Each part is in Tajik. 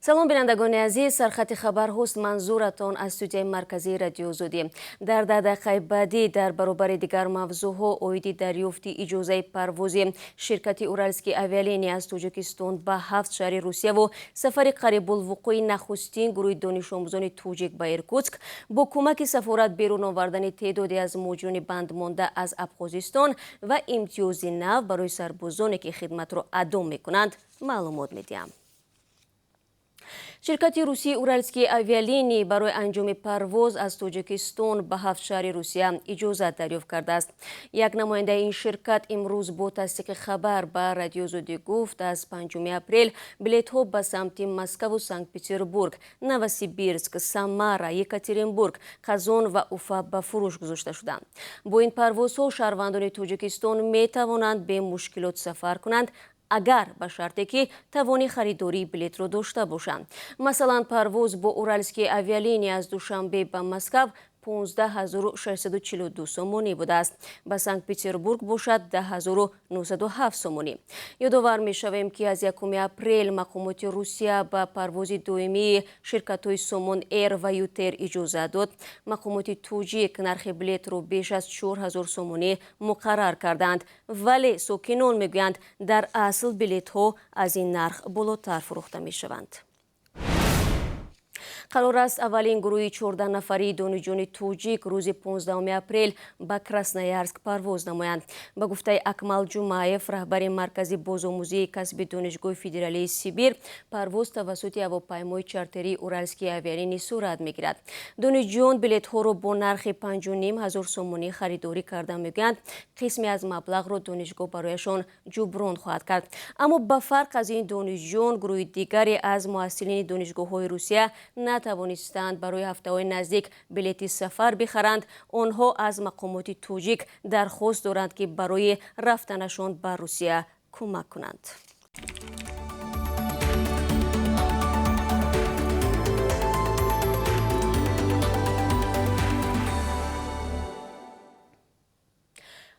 Салом, бинандагони азиз. Сархати хабарҳост манзуратон аз студияи марказии Радиои Озодӣ. Дар 10 дақиқаи баъдӣ дар баробари дигар мавзӯъҳо оиди дарёфти иҷозаи парвози ширкати «Уральские авиалинии» аз Тоҷикистон ба ҳафт шаҳри Русияву сафари қарибулвуқӯи нахустин гурӯҳи донишомӯзони тоҷик ба Иркутск, бо кӯмаки сафорат берун овардани теъдоде аз муҳоҷирони бандмонда аз Абхозистон ва имтиёзи нав барои сарбозоне, ки хидматро адо мекунанд, маълумот медиҳам. Ширкати русии «Уральские авиалинии» барои анҷоми парвоз аз Тоҷикистон ба ҳафт шаҳри Русия иҷозат дарёфт кардааст. Як намояндаи ин ширкат имрӯз бо тасдиқи хабар ба Радиои Озодӣ гуфт, аз 5 апрел билетҳо ба самти Москаву Санкт Петербург, Новосибирск, Самара, Екатеринбург, Қазон ва Уфа ба фурӯш гузошта шуданд. Бо ин парвозҳо шаҳрвандони Тоҷикистон метавонанд бемушкилот сафар кунанд, агар ба шарте ки тавони харидории билетро дошта бошанд. Масалан, парвоз бо «Уральские авиалинии» аз Душанбе ба Москав 15 642 сомонӣ будааст, ба Санкт Петербург бошад 10 907 сомонӣ. Ёдовар мешавем, ки аз 1 апрел мақомоти Русия ба парвози доимии ширкатҳои «Сомон Эйр» ва «ЮТэйр» иҷозат дод. Мақомоти тоҷик нархи билетро беш аз 4000 сомонӣ муқаррар карданд, вале сокинон мегӯянд, дар асл билетҳо аз ин нарх болотар фурӯхта мешаванд. Қарор аст аввалин гурӯҳи 14 нафарии донишҷӯёни тоҷик рӯзи 15 апрел ба Красноярск парвоз намоянд. Ба гуфтаи Акмал Ҷумаев, раҳбари маркази бозомӯзии касби Донишгоҳи федералии Сибир, парвоз тавассути ҳавопаймои чартерии «Уральские авиалинии» сурат мегирад. Донишҷӯён билетҳоро бо нархи 5500 сомонӣ харидорӣ карда, мегӯянд, қисме аз маблағро донишгоҳ барояшон ҷуброн хоҳад кард. Аммо ба фарқ аз ин донишҷӯён, гурӯҳи дигаре аз муҳассилини донишгоҳҳои Русия натавонистанд барои ҳафтаҳои наздик билети сафар бихаранд. Онҳо аз мақомоти тоҷик дархост доранд, ки барои рафтанашон ба Русия кӯмак кунанд.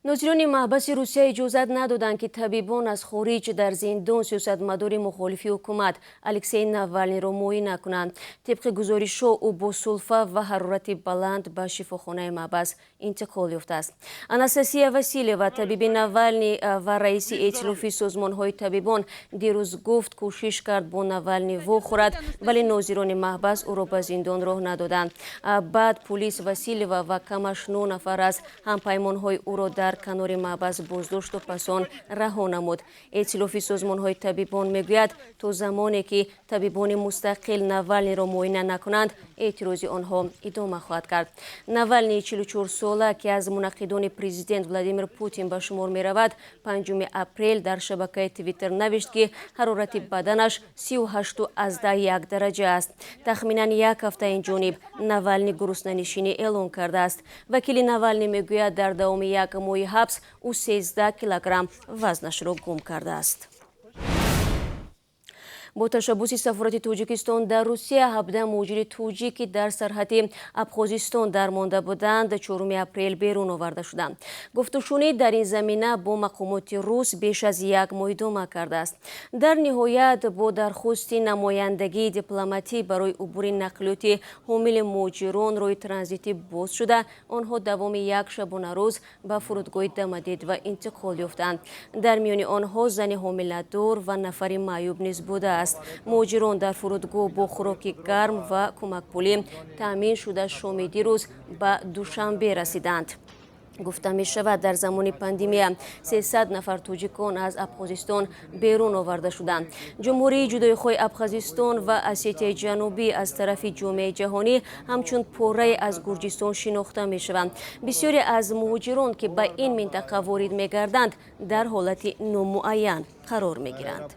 Нозирони маҳбаси Русия иҷозат надоданд, ки табибон аз хориҷ дар зиндон сиёсатмадори мухолифи ҳукумат Алексей Навалниро муоина кунанд. Тибқи гузоришҳо, ӯ бо сулфа ва ҳарорати баланд ба шифохонаи маҳбас интиқол ёфтааст. Анастасия Василева, табиби Навални ва раиси эътилофи созмонҳои табибон, дирӯз гуфт, кӯшиш кард бо Навални вохӯрад, вале нозирони маҳбас ӯро ба зиндон роҳ надоданд. Баъд пулис Василева ва камаш нӯ нафар аз ҳампаймонҳои ӯро дар канори маҳбас боздошту пас он раҳо намуд. Эътилофи созмонҳои табибон мегӯяд, то замоне ки табибони мустақил Навалниро муоина накунанд, эътирози онҳо идома хоҳад кард. Навалнии 44 сола, ки аз мунаққидони президент Владимир Путин ба шумор меравад, 5 апрел дар шабакаи Твиттер навишт, ки ҳарорати баданаш 38,1 дараҷа аст. Тахминан як ҳафта ин ҷониб Навални гуруснанишинӣ эълон кардааст. Вакили Навални мегӯяд, дар давоми як моҳи ҳабс ӯ 13 килограмм вазнашро гум кардааст. Бо ташаббуси сафорати Тоҷикистон дар Русия, 17 муҳоҷири тоҷик, ки дар сарҳади Абхозистон дармонда буданд, 4 апрел берун оварда шуданд. Гуфтушунид дар ин замина бо мақомоти рус беш аз як моҳ идома кардааст. Дар ниҳоят, бо дархости намояндагии дипломатӣ барои убури нақлиёти ҳомили муҳоҷирон роҳи транзитӣ боз шуда, онҳо давоми як шабонарӯз ба фурудгоҳи Домодедово интиқол ёфтанд. Дар миёни онҳо зани ҳомиладор ва нафари маъюб низ будааст. Муҳоҷирон дар фурудгоҳ бо хӯроки гарм ва кӯмакпулӣ таъмин шуда, шоми дирӯз ба Душанбе расиданд. Гуфта мешавад, дар замони пандемия 300 нафар тоҷикон аз Абхозистон берун оварда шуданд. Ҷумҳурии ҷудоихоҳи Абхазистон ва Осетияи Ҷанубӣ аз тарафи ҷомеаи ҷаҳонӣ ҳамчун порае аз Гурҷистон шинохта мешаванд. Бисёре аз муҳоҷирон, ки ба ин минтақа ворид мегарданд, дар ҳолати номуайян қарор мегиранд.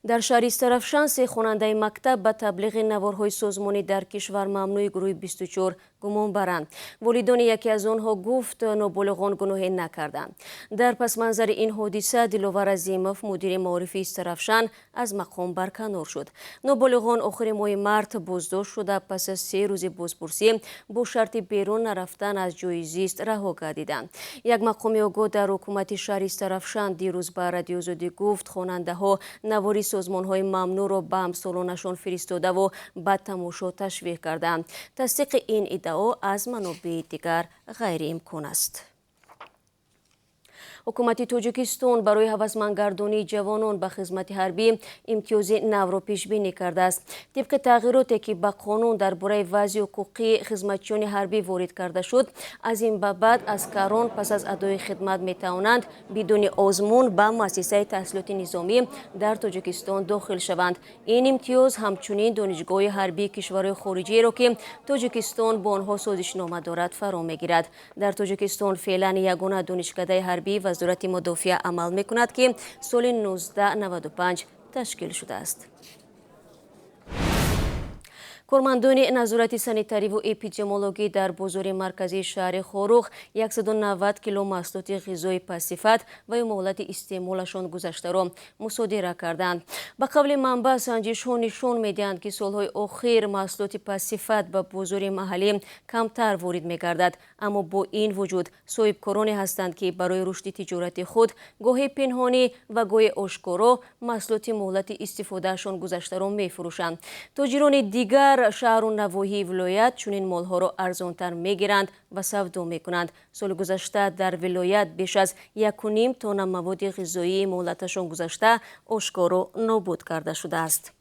Дар шаҳри Истаравшан се хонандаи мактаб ба таблиғи наворҳои созмонӣ дар кишвар мамнӯи гурӯҳи 24 Гумон баранд. Волидони яке аз онҳо гуфт, ноболиғон гуноҳе накарданд. Дар пасманзари ин ҳодиса Диловар Азимов, мудири маорифи Истаравшан, аз мақом барканор шуд. Ноболиғон охири моҳи март боздошт шуда, пас аз 3 рӯзи бозпурсӣ бо шарти берун нарафтан аз ҷои зист раҳо гардиданд. Як мақоми огоҳ дар ҳукумати шаҳри Истаравшан дирӯз ба Радиои Озодӣ гуфт, хонандаҳо навори созмонҳои мамнӯъро ба ҳамсолонашон фиристодаву ба тамошо ташвиқ карданд. Тасдиқи ин иддао аз манобеи дигар ғайриимкон аст. Ҳукумати Тоҷикистон барои ҳавасмандгардонии ҷавонон ба хизмати ҳарбӣ имтиёзи навро пешбинӣ кардааст. Тибқи тағйироте, ки ба қонун дар бораи вазъи ҳуқуқии хизматчиёни ҳарбӣ ворид карда шуд, аз ин ба баъд аскарон пас аз адои хидмат метавонанд бидуни озмун ба муассисаи таҳсилоти низомӣ дар Тоҷикистон дохил шаванд. Ин имтиёз ҳамчунин донишгоҳи ҳарбии кишварҳои хориҷиеро, ки Тоҷикистон бо онҳо созишнома дорад, фаро мегирад. Дар Тоҷикистон феълан ягона донишкадаи ҳарбии Вазорати мудофиа амал мекунад, ки соли 1995 ташкил шудааст. Кормандони назорати санитариву эпидемиологӣ дар бозори марказии шаҳри Хоруғ 190 кило маҳсулоти ғизои пастсифат ва ё муҳлати истеъмолашон гузаштаро мусодира карданд. Ба қавли манбаъ, санҷишҳо нишон медиҳанд, ки солҳои охир маҳсулоти пастсифат ба бозори маҳаллӣ камтар ворид мегардад, аммо бо ин вуҷуд соҳибкороне ҳастанд, ки барои рушди тиҷорати худ гоҳе пинҳонӣ ва гоҳе ошкоро маҳсулоти муҳлати истифодаашон гузаштаро мефурӯшанд. Тоҷирони дигар шаҳру навоҳии вилоят чунин молҳоро арзонтар мегиранд ва савдо мекунанд. Соли гузашта дар вилоят беш аз 1,5 тонна маводи ғизоии муҳлаташон гузашта ошкоро нобуд карда шудааст.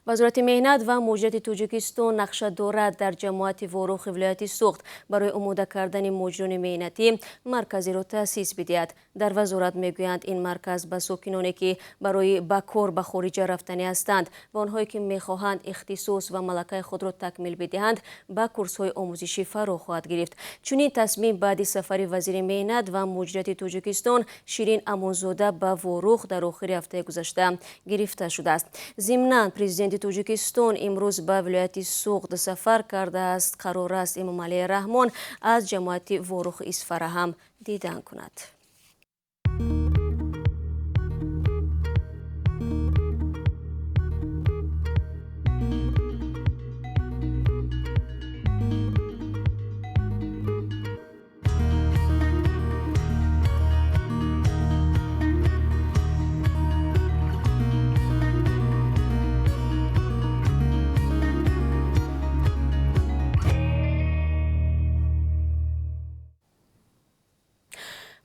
Вазорати меҳнат ва муҳоҷирати Тоҷикистон нақша дорад дар ҷамоати Ворухи вилояти Суғд барои омода кардани муҳоҷирони меҳнатӣ марказеро таъсис бидиҳад. Дар вазорат мегӯянд, ин марказ ба сокиноне, ки барои ба кор ба хориҷа рафтанӣ ҳастанд ва онҳое, ки мехоҳанд ихтисос ва малакаи худро такмил бидиҳанд, ба курсҳои омӯзишӣ фаро хоҳад гирифт. Чунин тасмим баъди сафари вазири меҳнат ва муҳоҷирати Тоҷикистон Ширин Амонзода ба Ворух дар охири ҳафтаи гузашта гирифта шудааст. Зимнан президенти Тоҷикистон имрӯз ба вилояти Суғд сафар кардааст. Қарор аст Эмомалӣ Раҳмон аз ҷамоати Ворух Исфара ҳам дидан кунад.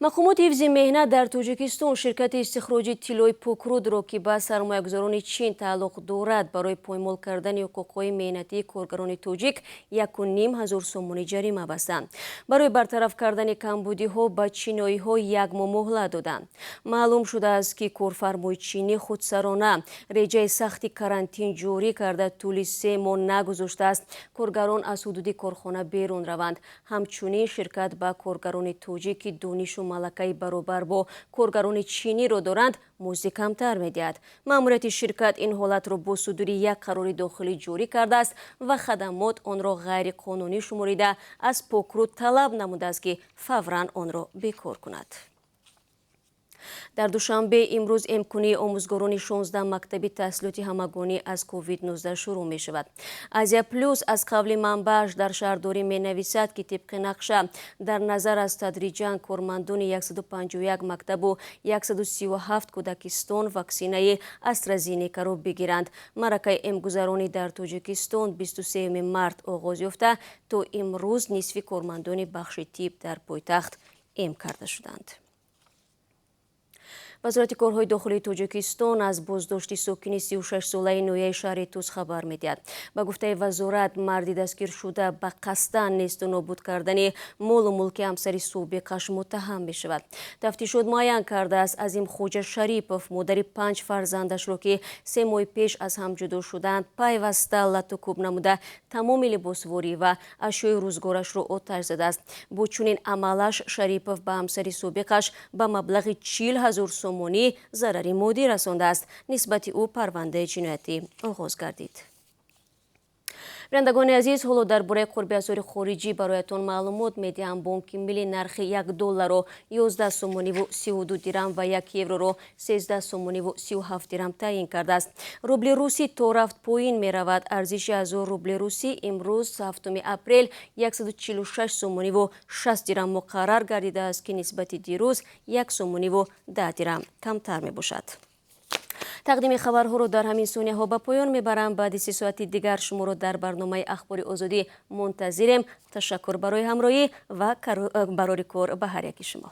Мақомоти ҳифзи меҳнат дар Тоҷикистон ширкати истихроҷи тиллои Покрудро, ки ба сармоягузорони Чин тааллуқ дорад, барои поймол кардани ҳуқуқҳои меҳнатии коргарони тоҷик 1500 сомонӣ ҷарима бастанд. Барои бартараф кардани камбудиҳо ба чиноиҳо як моҳ муҳлат доданд. Маълум шудааст, ки корфармои чинӣ худсарона реҷаи сахти карантин ҷорӣ карда, тӯли 3 моҳ нагузоштааст коргарон аз ҳудуди корхона берун раванд. Ҳамчунин ширкат ба коргарони тоҷик, ки донишу малакаи баробар бо коргарони чиниро доранд, музди камтар медиҳад. Маъмурияти ширкат ин ҳолатро бо судури як қарори дохилӣ ҷорӣ кардааст ва хадамот онро ғайриқонунӣ шуморида, аз Покруд талаб намудааст, ки фавран онро бекор кунад. Дар Душанбе имрӯз эмкунии омӯзгорони 16 мактаби таҳсилоти ҳамагонӣ аз COVID-19 шурӯъ мешавад. Азия Плюс аз қавли манбааш дар шаҳрдорӣ менависад, ки тибқи нақша дар назар аст тадриҷан кормандони 151 мактабу 137 кӯдакистон ваксинаи Астразенекаро бигиранд. Маъракаи эмгузаронӣ дар Тоҷикистон 23 март оғоз ёфта, то имрӯз нисфи кормандони бахши тиб дар пойтахт эм карда шуданд. Вазорати корҳои дохилии Тоҷикистон аз боздошти сокини 36-солаи ноҳияи шаҳри Тус хабар медиҳад. Ба гуфтаи вазорат, марди дастгиршуда ба қасдан несту нобуд кардани молу мулки ҳамсари собиқаш муттаҳам мешавад. Тафтишот муайян кардааст, Азим Хоҷа Шарипов модари 5 фарзандашро, ки 3 моҳи пеш аз ҳам ҷудо шуданд, пайваста лату кӯб намуда, тамоми либосворӣ ва ашёи рӯзгорашро оташ задааст. Бо чунин амалаш Шарипов ба ҳамсари собиқаш ба маблағи 40 000 сомонӣ зарари моддӣ расондааст. Нисбати ӯ парвандаи ҷиноятӣ оғоз гардид. Бинандагони азиз, ҳоло дар бораи қурби асъори хориҷӣ бароятон маълумот медиҳам. Бонки Миллӣ нархи 1 долларро 11 сомониву 32 дирам ва 1 евроро 13 сомониву 37 дирам таъйин кардааст. Рубли русӣ то рафт поин меравад. Арзиши 1000 рубли русӣ имрӯз, 7 апрел, 146 сомониву 60 дирам муқаррар гардидааст, ки нисбати дирӯз 1 сомониву 10 дирам камтар мебошад. Тақдими хабарҳоро дар ҳамин сонияҳо ба поён мебарам. Баъди 3 соати дигар шуморо дар барномаи Ахбори Озодӣ мунтазирем. Ташаккур барои ҳамроҳӣ ва барори кор ба ҳар яки шумо.